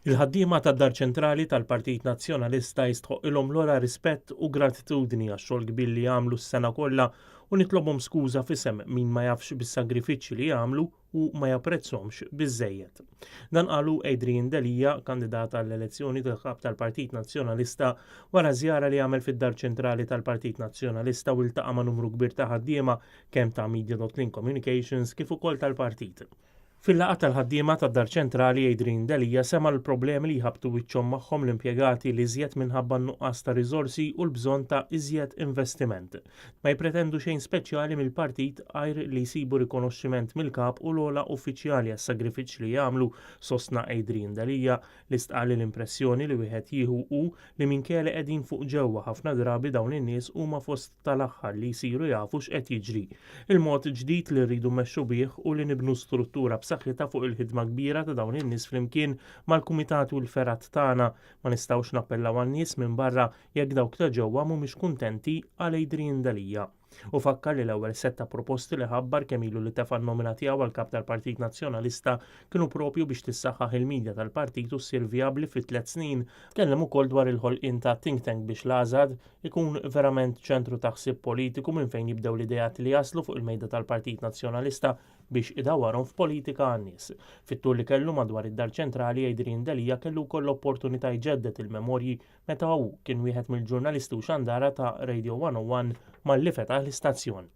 Il-ħaddiema tad-Dar Ċentrali tal-Partit Nazzjonalista jistħoqqilhom l-ogħla rispett u gratitudni għax-xogħol kbir li għamlu s-sena kollha u nitlobhom skuża f'isem min ma jafx bis-sagrifiċċji li għamlu u ma japprezzhomx biżżejjed. Dan qalu Adrian Delia, kandidat għall-elezzjoni tal-Kap tal-Partit Nazzjonalista wara żjara li għamel fid-Dar Ċentrali tal-Partit Nazzjonalista u ltaqa' ma' numru kbir ta' ħaddiema kemm ta' Media.Link Communications kif ukoll tal-partit. Fil-laqgħa tal-ħaddiema tad-Dar Ċentrali Adrian Delia sema' l-problemi li jħabbtu wiċċhom magħhom l-impjegati l-iżjed minħabba n-nuqqas ta' riżorsi u l-bżonn ta' iżjed investiment. Ma jippretendu xejn speċjali mill-partit għajr li jsibu rikonoxximent mill-Kap u l-ogħla uffiċjali għas-sagrifiċċji li jagħmlu, sostna Adrian Delia li stqarr li l-impressjoni li wieħed jieħu hu li minkejja li qegħdin fuq ġewwa ħafna drabi dawn in-nies huma fost tal-aħħar li jsiru jafu x'qed jiġri. Il-mod ġdid li rridu mmexxu bih hu li nibnu struttura b'saħħitha fuq il-ħidma kbira ta' dawn in-nies flimkien mal-kumitati u l-fergħat tagħna. Ma nistgħux nappellaw għan-nies minn barra jekk dawk ta' ġewwa mhumiex kuntenti, qal Adrian Delia. Hu fakkar li l-ewwel sett ta' proposti li ħabbar kemm ilu li tefa' n-nomina tiegħu għal Kap tal-Partit Nazzjonalista kienu propju biex tissaħħaħ il-media tal-partit u ssir vijabbli fi tliet snin. Tkellem ukoll dwar il-ħolqien ta' think tank biex l-AŻAD ikun verament ċentru ta' ħsieb politiku minn fejn jibdew l-ideat li jaslu fuq il-mejda tal-Partit Nazzjonalista biex idawwarhom f'politika għan-nies. Fit-tur li kellu madwar id-Dar Ċentrali Adrian Delia kellu wkoll l-opportunità jġedded il-memorji meta hu kien wieħed mill-ġurnalisti u xandara ta' Radio 101 malli fetaħ l-istazzjon.